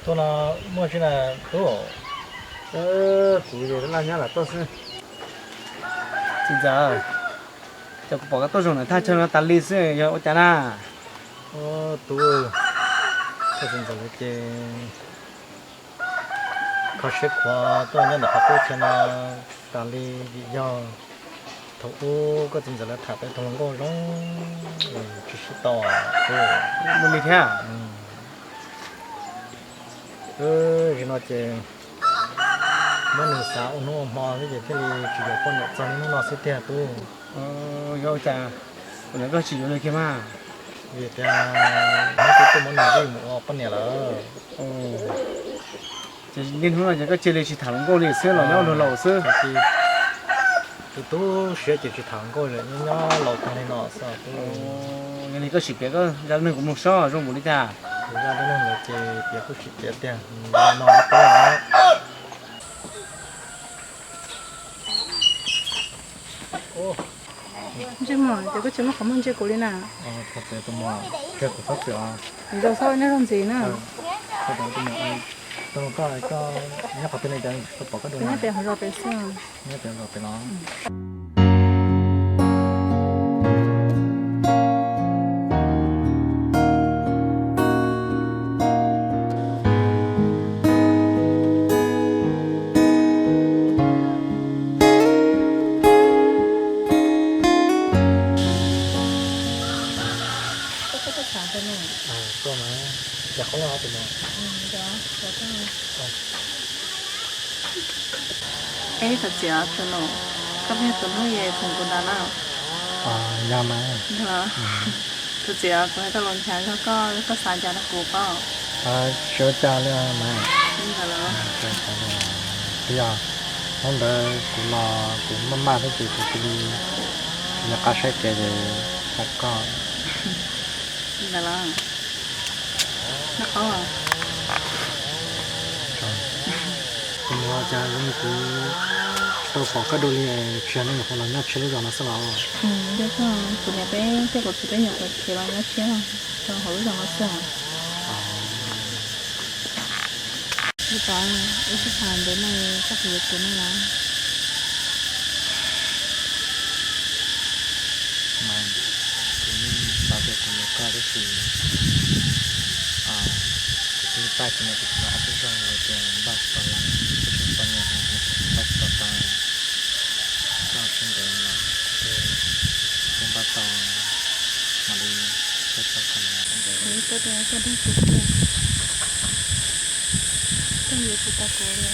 Tuaj no muaj tsi na tub? Kuv laj nyab lam tuaj xwb. Txiv ntxawm, cas kuv pom koj tuaj zoo na thaj chaw no tas li xwb yog ua cas na? Tub, koj txiv ntxawm lawv ces kho siab khuav tuaj nyob ntawm qhov qub chaw no tas li vim yog thaum ub koj txiv ntxawm lawv tham tau ib tug hluas nkauj zoo tsis sib tau. Ua li thiab. Zaum no ces muab nws xav ua hnub ua hmo xwb ces thiaj li tsis yuav poj niam txog niaj hnub no xwb tiag tub. Yog ua cas kuv niam koj tsis yuav nws kiag mas? Vim tias hnub twb tuaj muab nws zij mus ua poj niam lawm. Ces niaj hnub no ces koj cia li tsis tham hluas nkauj li xwb los nyob ua luag laus xwb? Tus tub siab ces tsis tham hluas nkauj li, nyob laus tag li no xwb. Yog li koj sim piav koj zaj neeg kuv mloog saib zoo npaum li cas. Kuv zaj neeg ntawd ces piav kuj sim piav tiag no. Ntsej muag, ces koj tsis muaj qhov muag ntsia kuv li na. Nyob qhov twg ne? Nyob pem hauv zos pem xwb. Nyob pem hauv zos pem no. Es thaum txiv tub no, koj pheej tus hlub es khoom kuv ntag na. Yog mas. Thaum txiv kuv hais tau lus nchav zog koj, koj xav cas rau kuv pob? Tsis ua cas li mas. Twb yog hnub ntawd kuv los kuv maj maj thiab ces kuv cia li tsis nco qab saib kev ces tham koj. Ntawd los, noj qab. Tus muam, cas zoo li kuv tsis tau pom koj dua li, tsis yog nej nyuam qhuav los nyob tshiab lub zos no xwb los? Kuv niam peb thiab kuv txiv peb nyuam qhuav khiav los nyob tshiab rau hauv lub zos no xwb. Li tod, wb sib tham ntawd no koj puas yuav kuv no los? Mas, kuv yeej xav tias kuv yuav koj tab sis kuv twb npaj tsis nyiam kuv tsis tau ob peb zaug lawm tias npaj tsis tau lawm, peb tsis tau nyiam, npaj tsis tau tau, koj sib ntev los kuv twb npaj tau mam li tuaj txog koj no. Koj dag kuv tiag, koj yuav tsis tau kuv li.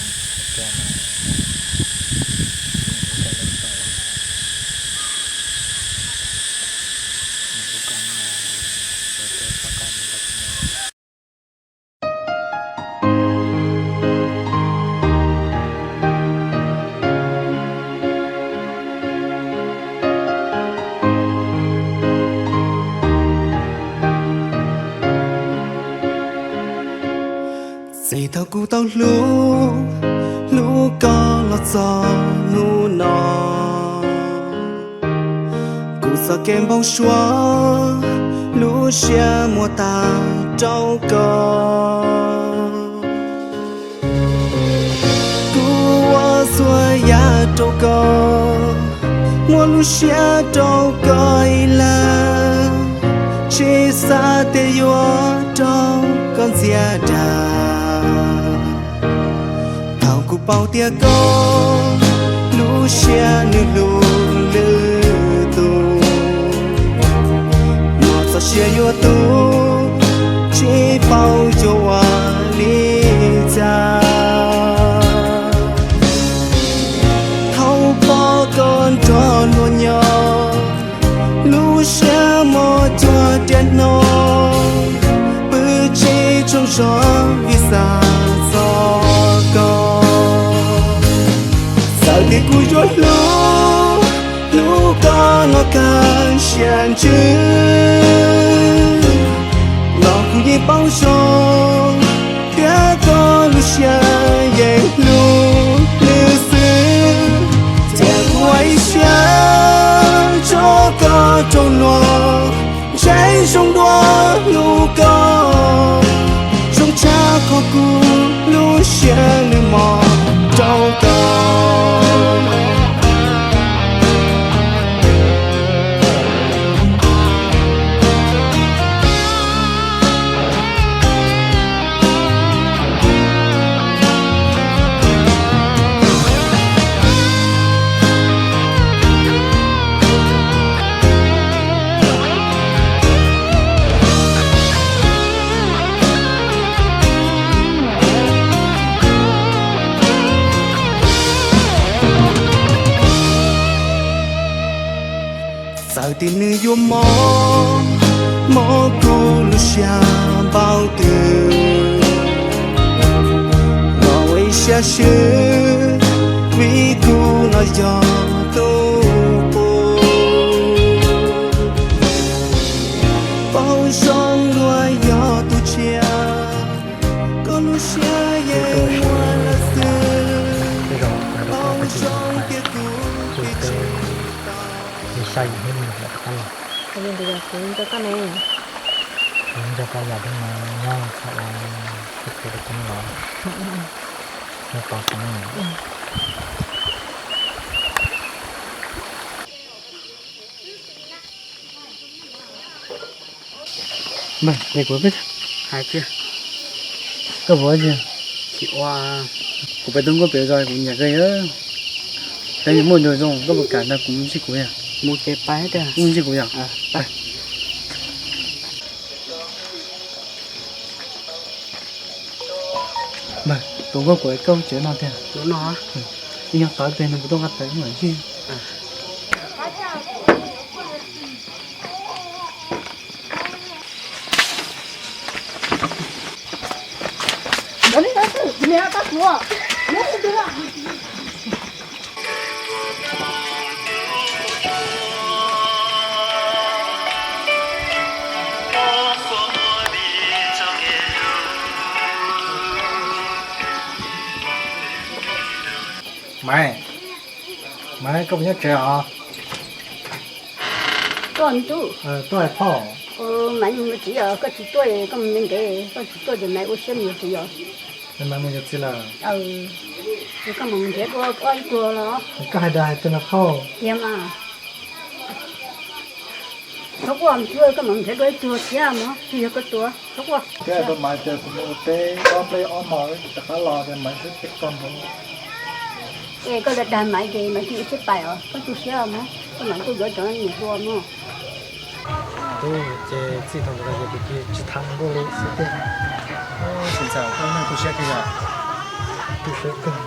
Txij thaum kuv tau hlub, hlub koj los txog hnub no, kuv txoj kev npau suav, lub siab muab tag rau koj. Kuv ua txhua yam rau koj, muab lub siab rau koj ib leeg, tsis xav tias yuav rau koj ntxias dag. Thaum kuv paub tias koj lub siab nws hlub lwm tus, no txoj sia yuav tu, tsis paub yuav ua li cas. Thaum pom koj nrog luag nyob, lub siab mob cuag riam hnob, pw tsis tsaug zog vim xav txog koj. Txawm tias kuv yuav hlub, hlub koj los kawg siab ntsws, los kuv yeej paub zoo, thiab koj lub siab yeej hlub nws xwb. Cia kuv ua ib siab tso koj rau luag, ntshai zoo dua hlub koj, zoo tshaj Kuv lub siab nws mos rau koj. Txawm tias nws yuav mob, mob kuv lub siab npaum twg, los ua ib siab swb, vim kuv no yog tus qub. Paub zoo luag yog tus tshiab, koj lub siab yeej muaj lawm xwb. Paub zoo tias kuv tsis tau. Kuv nco tau yam dab no nyob txog ua txhua tus rau kuv no los nyob tos kuv no. Mas, es kuv peb hais tias, koj puas tsis, tsis ua, kuv peb tub nkauj pem zos kuv nyiam koj yom. Peb yuav muaj nraug zoo koj puas kam nrog kuv mus ntsib kuv yom? Mus ces pais tiag. Mus ntsib kuv yom? Mas, tus nkauj kuv es koj tsev no tiag. Tus no, ib nyuag tau ib pliag nws kuv tuaj nqa tawm mus ntsib. Maiv, Maiv, koj puas nyob tsev os? Tuaj ntuj. Tuaj hais phauj. Maiv, mus txiv os, koj tsis tuaj koj mus ntev, koj tsis tuaj ces Maiv ua siab mus yuav txiv os. Maiv mus yuav txiv lawm. Koj mus nrhiav dua ib tug los. Koj hais dag hais tiag no phauj. Tiag mas. Txhob quaj, koj mam nrhiav dua ib tug thiab mog, tsis yog koj tua, txhob quaj. Thiab tus Maiv tias kuv mus ua teb ob nplej ob hmo rov qab los ces Maiv thiab tsis koj nrog. Es koj dag Maiv ces Maiv cia li sib pais os, koj tu siab mog, koj mam kuj yuav cov niam hluas mog. Tub, ces txij thaum ntawd los ces kuv cia li tsis tham nkauj li xwb tiag. Txiv ntxawm, koj neeg tu siab kawg yom? Tu siab kawg.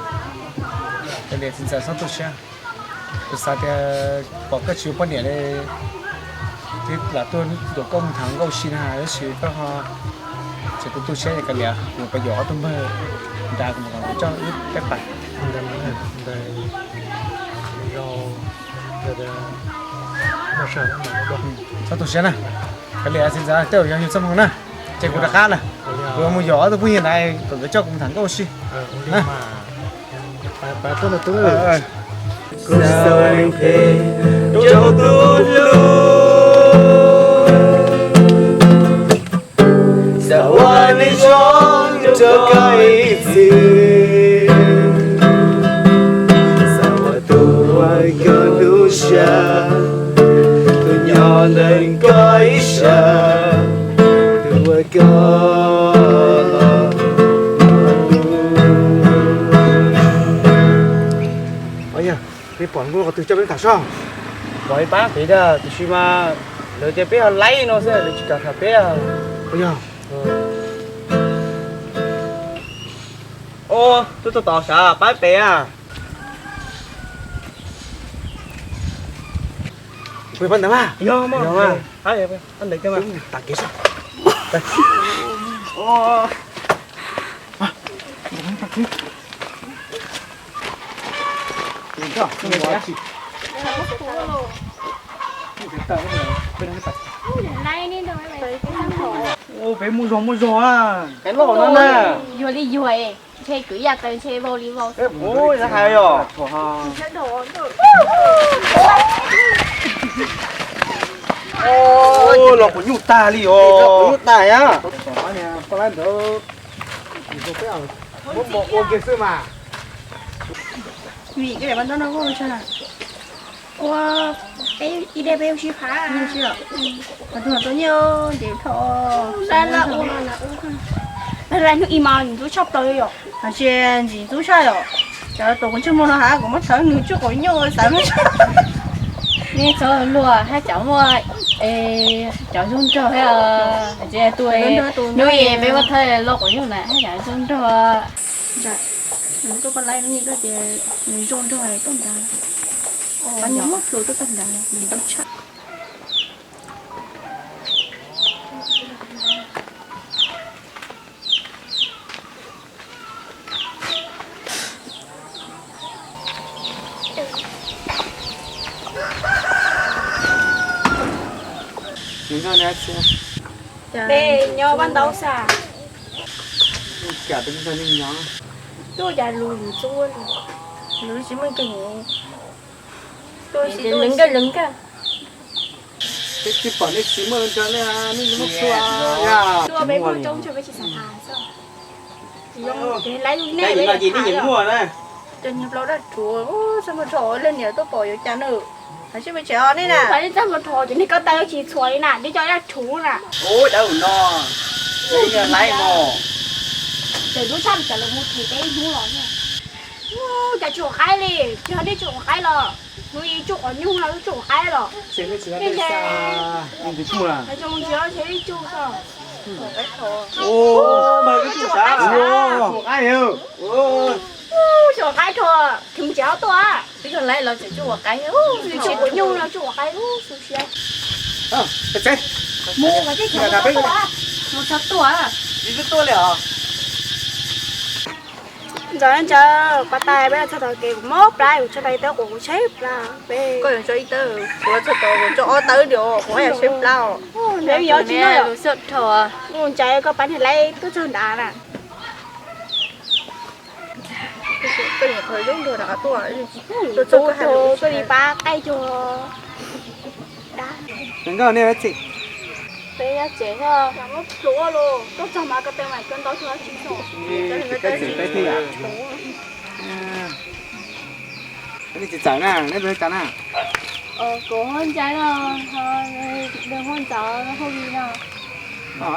Txiv ntxawm txhob tu siab. Kuv xav tias pom koj tsis ua poj niam li, twb lam tuaj nrog koj mus tham nkauj si na, tab sis koj ho tseem tu tu siab li. Kav liam, kuv pab yuav ob tug npawg nrad kuv mam kom nkawd coj wb peb pais. Txhob tu siab na. Kav liam, txiv ntxawm, tej zaum yog yus txoj hmoo na. Ces kuv rov qab lawm, kuv mus yuav ob tug phooj ywg ntawd kom nkawd coj kuv mus tham nkauj si. Kuv xav lees phem rau tus hlub, xav ua neej zoo rau koj ib txhis, xav ua tus uas koj hlub siab, tus nyob ntawm koj ib sab, tus uas koj hlub. Peb pom nkauj qhov twg coj peb tham soj? Pom ib pab pem tiag, tiam sis mas lawv tias peb ho laib no xwb, lawv tsis kam tham peb. Yog. Ua, twb tuaj tos sav pab pem a. Pab ntawd mas. Yog mas. Yog mas. Pab ntawd mas. Tas kev soj. Ua, peb muaj zog muaj zog a. Peb loj no na. Yuag li yuag, ntshe kwv yam taws ntshe vau li vau. Ua, yog hais yog. Ua, los quav nyuj tag li os. Quav nyuj tag a. Poj laib ntawd, Muab npau ua kiag xwb mas. Vim koj daim paj ntaub no koj ua tso na. Ua, peb ib daim peb ua sib phav. Ua sib os. Mas tus no tau nyiaj ces dhau. Laj laj ua, laj ua. Laj hnub ib mas ntxub tshaj plaws yom. Hais tias ntxim ntxub tshaj yom. Cov tuam kuv ntsej muag no hab kuv muab thawb nws tsuj quav nyuj xav lub. Nej txhob luag hab cov muaj, cov zoo nraug hab, tus hnub peb muab thawb loj quav nyuj na hab cov zoo nraug. Koj laib nws zoo nraug tuaj nrad, nws muab plhus tuaj tag nrad, nws ntau tshaj. Peb nyob paj ntaub xwb. Tuaj cas lus yus txua li, lus tsis muaj keeg. Tuaj tsis tuaj, lwv nkaj lwv nkaj. Peb tsis pom nej tsis muaj lawv nrog nej, nej tsis muaj txhua yom. Tuaj peb muaj roob tsuag peb tsis xav tas xwb. Laib lub nej no ces nej yeej muaj na. Cov niag plaub dab rhuav, txaj muag rho leej niam tuaj pom yuav cas na. Hais sib pes tshem os nej na. Txaj muag rho ces nej ko taw tsis txhua li na, nej cov dab rhuav na. Ub, dawb no, yog laib mog. Ces lub tshaj cas lawv mus them peb ib hnub los. Cas tsuj quav qaib li, tsis yog nej tsuj quav qaib los, hnub ib tsuj quav nyuj no tsuj quav qaib los. Tsuj qaib tso, tsuj qaib tso, tsuj quav qaib, tsuj quav nyuj no tsuj quav qaib, xu siab. Mus, mus txog tuaj. Tuaj li os. Ntxawm, ntxawm, koj tas peb txog tom kev kuv mob plab, kuv tso tas ib tawb quav kuv tshaib plab. Koj yuav tso ib tawb, kuv txog tod kuv tso ob tawb diam, kuv yuav tshaib plab os. Neb yuav tsis noj lus xyoj dhau. Mus ntsaim koj pab niag laib tuaj txog nrad na. Tuaj li pab qaij cog dab. Nkauj, nej yuav tsev? Peb yuav tsev os. Tuaj txog mas ko taw mas cua ntau tsis txog. Nej tsis txawm na, nej tus cas na? Kuv Huab Ntxawm no, nws Huab Ntxawm, Huab Vij no.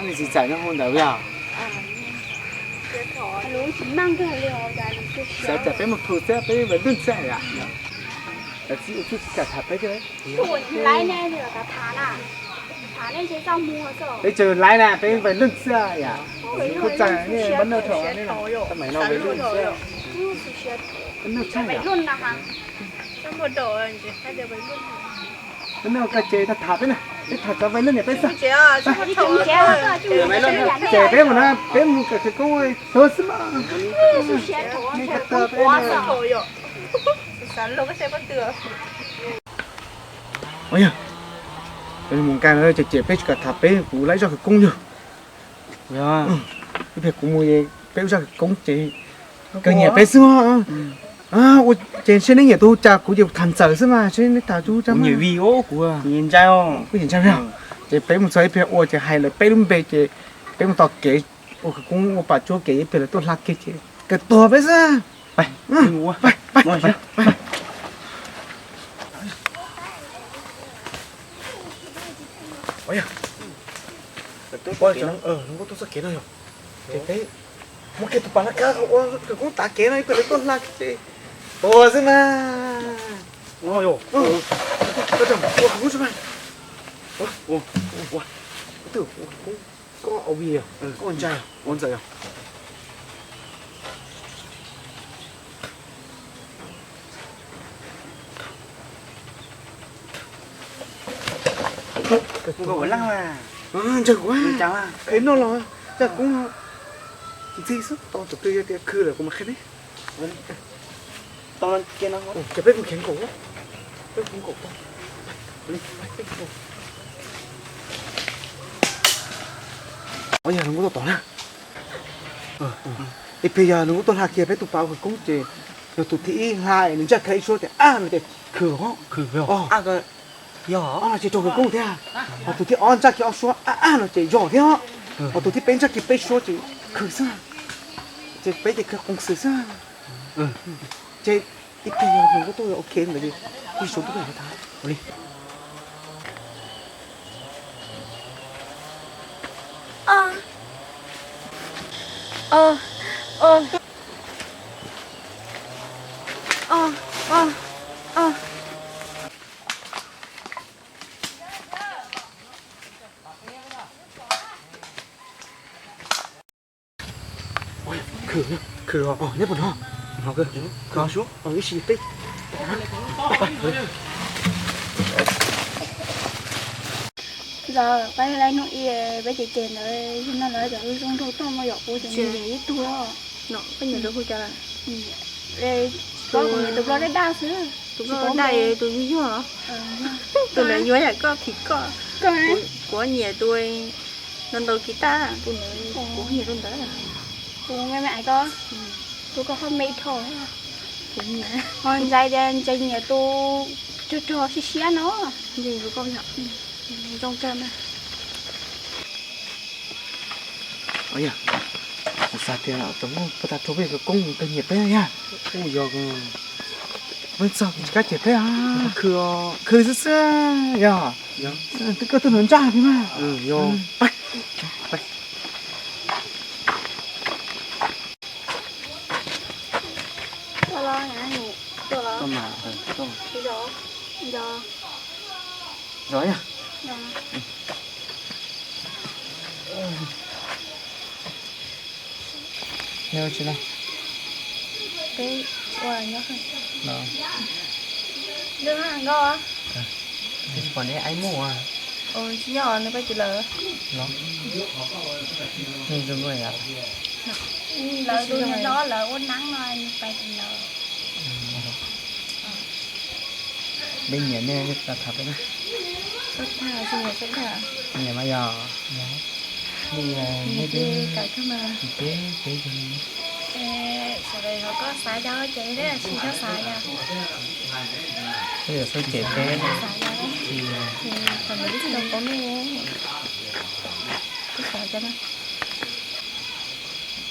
Nej tsis txawm no hu ntawd yog? Lus tsis meej kawg li os. Xav cas peb mus thum xwb, peb vais lwj xwb yom. Tsis ua txuj tsis kam tham peb thiab. Peb tsis laib na, peb vais lwj xwb yom. Kuv txawm nej pab noj rau nej los. Pab noj tshaj yom. Pab noj koj ces tau tham peb na, peb tham txog vais lwj niam peb xwb. Ces peb mus na, peb mus kawm khawv koob xwb mas. Nej tag tag peb mus nkaij ces ces peb tsis kam tham peb, kuv laib zaj khawv koob yog. Ib pliag kuv mus peb ua zaj khawv koob ces kawg nyiam peb xwb. Ua ces seb neb nyiam tus hu cas kuv ces kuv tham ntxawm xwb mas seb neb tham tus hu cas mas. Kuv nyiam Vij, kuv nyiam ntshai. Ces peb mus txog ib pliag ua ces hais lawv peb lub npe ces peb mus tom kev ua khawv koob ua pam tsuab kev ib pliag lawv tuaj hla kiag ces kawg tuag peb xwb. Peb muab kiag tus pas laj kab ua khawv koob tav kev no ib pliag lawv tuaj hla kiag ces tuag xwb na. Ua khawv koob xwb mas. Koj ua Vij, koj ua ntshai, ua ntxawm yog. Ntshai kuv, qheb noj los zaj koob no ntxhi xwb, tau tus twg yog tias khw lawm kuv mam qhia neb. Ces peb mus kheev nkaum, peb mus nkaum tau. Yog nws kuj tuaj tom na. Ib pliag yog nws kuj tuaj hla kiag peb tus pas ua khawv koob ces yog tus thib ib hla nws ntsaj kiag ib suab tias ab no ces khw. Ab no ces raug khawv koob thiab. Ho tus thib ob ntsaj kiag ob suab ab ab no ces yog thiab. Ho tus thib peb ntsaj kiag peb suab ces khw xwb. Ces peb ces kawg qoos xwm xwb. Ces ib pliag yog nws kuj tuaj ok ntawd ces kuj tsis tshua tuaj peb tham ua li. Khwv, khwv os, neb puas hnov? Hnov, khwv, khwv os, ib sim peb. Ntxawm, peb laiv hnub ib peb ces ces ntawd, no lawv cov zoo nraug tuaj mus yom, kuv ces nyiam ib tug os. No koj nyiam tus hu cas? Tus nyiam tus nplooj daj daj xwb. Tus nplooj daj daj, tus yuag yuag. Tus ntawd yuav yam koj phim koj. Koj, kuv nyiam tus no ntaus kiv taj, tus ntawd kuv nyiam tus ntawd. Kuv me me ais koj, tus koj ho me dhau. Kuv nyiam, ho ntxais tias ntxais nyiam tus rog rog siab siab no. Ntshe tus koj yog zoo kawg na. Yog, kuv xav tias tus muaj puag ta rau peb yog koob kawg nyiam peb yog. Kuj yog, peb txog tsis kav cem peb, khwv, khwv xwb xwb yog. Twb koj tuaj nrog ntsaj peb mas. Zov, zov. Neb ua tsi no? Peb ua nyob. Nkauj, tsis pom neb aib muj. Tsis nyob nws pab tsis lawm. Los, nej zoo nkauj yom. Lawv tus niam hlob lawv ua neeb no nws pab tsis lawm. Peb nyiam nej, nej tham peb na. Nyiam mas yog. Nej, nej peb, peb, peb, sawv daws ho koj xav cas ces peb tsis txhob xav yom. Peb yuav txhob cem peb. Tsis, tsis tau paub nej. Kuv xav cas no.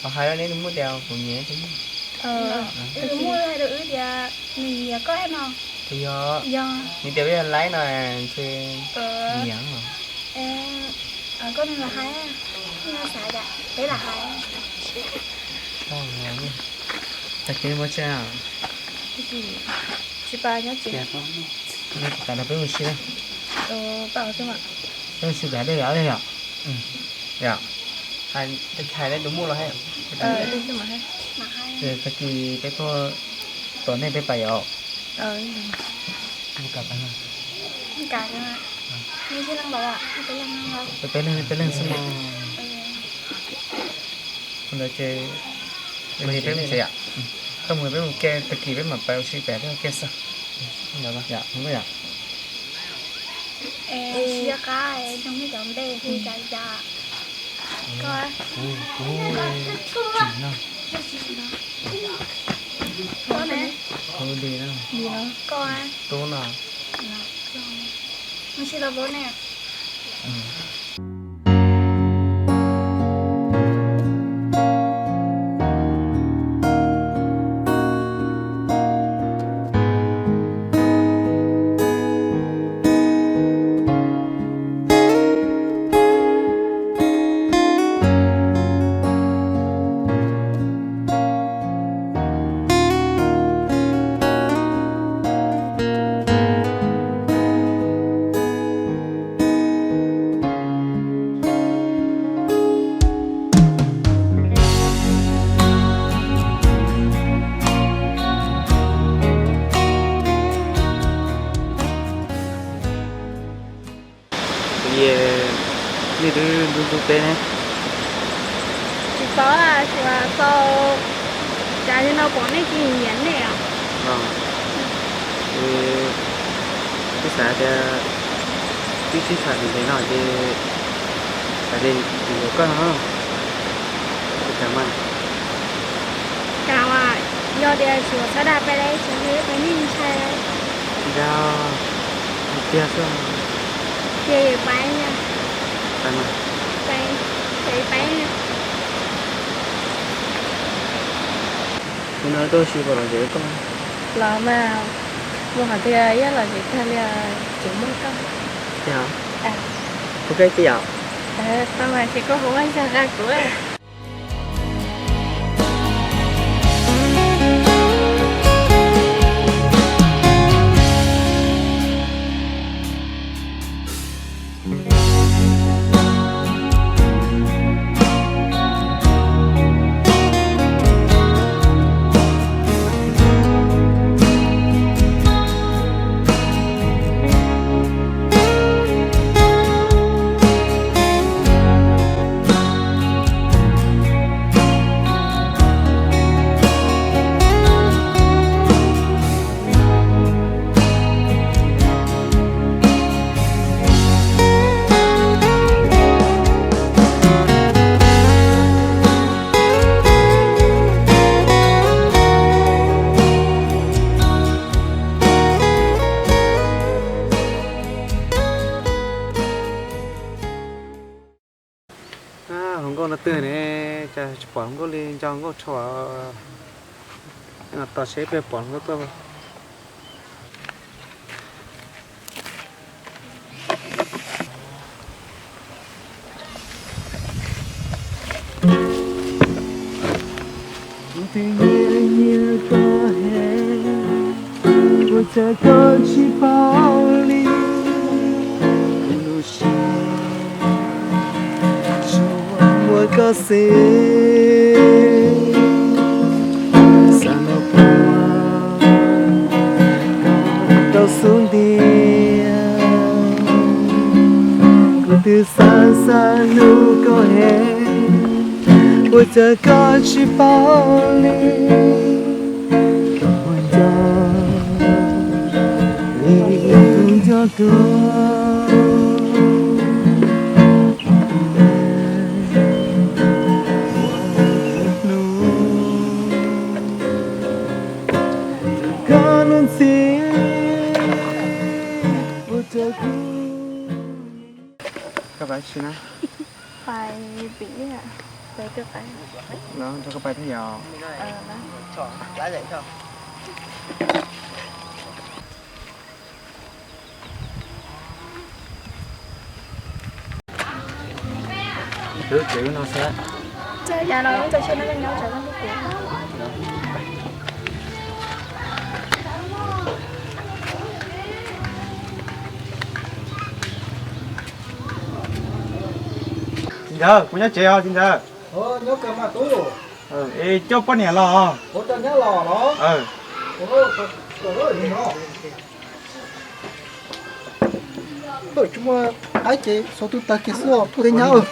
Ho hais rau neb tus muam tias kuv nyiam. Tus muam hais rau wb tias nws nyiam koj no. Yog, yog nws tias peb yog laib no ntshe nyiam. Koj nws los hais, nws xav cas peb lam hais. Tag kis muaj tsev, tsis pas nyob tsev. Tag nrho peb mus si, peb mus si tas dej yom, yom. Hais, hais tus muam los hais. Tag kis peb tuaj tom nej peb pais yom. Peb, peb leeg, peb leeg xwb mog. Ntawd ces peb mus tsev yom. Koj mus peb mus ke, tag kis peb mam pais ua si pem peb ua ke xwb. Yom, mus yom. Kuv, kuv, kuv li na. Tub no. Kuv, nej twb ntxub ntxub peb ne. Tsis paub, tsis paub, cas li no pom nej tsis nyiam nej os. Twb xav tias twb sib tham ntev no ces xav tias yuav koj no. Ua cas mas, cas mas, yog tias tsis ua txhob dag peb li, tsis peb yeej ntshai. Tsis dag, tiag xwb. Tiag, pais, pais, pais. Hnub no koj ua si puas lom zem koj? Los mas, mus hais tias yog lom zem kawg li, tsis muaj koj. Yog, ua koj ib tij yom? Tau mas, ces koj hu ua yog nqa kuv. Hluas nkauj no twg ne, cas tsis pom hluas nkauj li, nco hluas nkauj dhau. Tos seb puas pom hluas nkauj tuaj. Kuv twb nyiam nyiam koj heev, ua cas koj tsis paub li. Lub siab tsuas muaj koj xwb, xav los puag koj rau xub ntiag. Kuv twb xav xav hlub koj heev, ua cas koj tsis paub li. Koj puas nco li kuv nco koj? Hlub koj lub ntxhi ua rau kuv. Koj pais tsis na? Pais pim, pais twb qab. No nrog koj pais thiab yom? Lub tsev no xwb. Cas no txawm nyob tsev no kuv. Txiv ntxawm, kuv nyob tsev os txiv ntxawm. Es coj poj niam los. Tsis muaj qaib ces xov tu tag kiag xwb os, tuaj thiab nyab.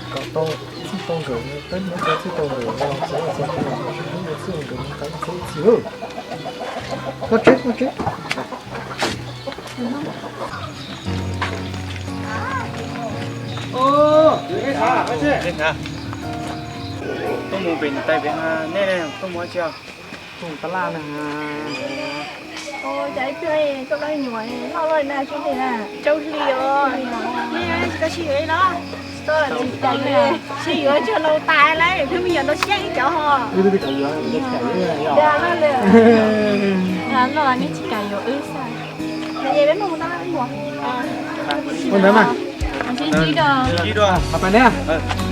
Kom tau txij tau nkawm, peb muab tau txij tau nkawm los txiv, txij tau nkawm, txij txij nkawm, txij txij lauj. Koj tsev, koj tsev. Tuaj mus pem niam tais pem, nej tuaj mus ua tsi? Tuaj mus tab laj na. Cas ib pliag tuaj loj nyuam loj loj na, tsis li na. Rau hli os. Nej tsis tau sib yuav li los? Tsis tau, tsis yuav tsuag laus tas lawm, pheej me nyuam ntau siab ib cov ho. Dag loj lawm. Dag loj nej tsis kam yuav wb xwb. Ua ntawd mas. Pais neb.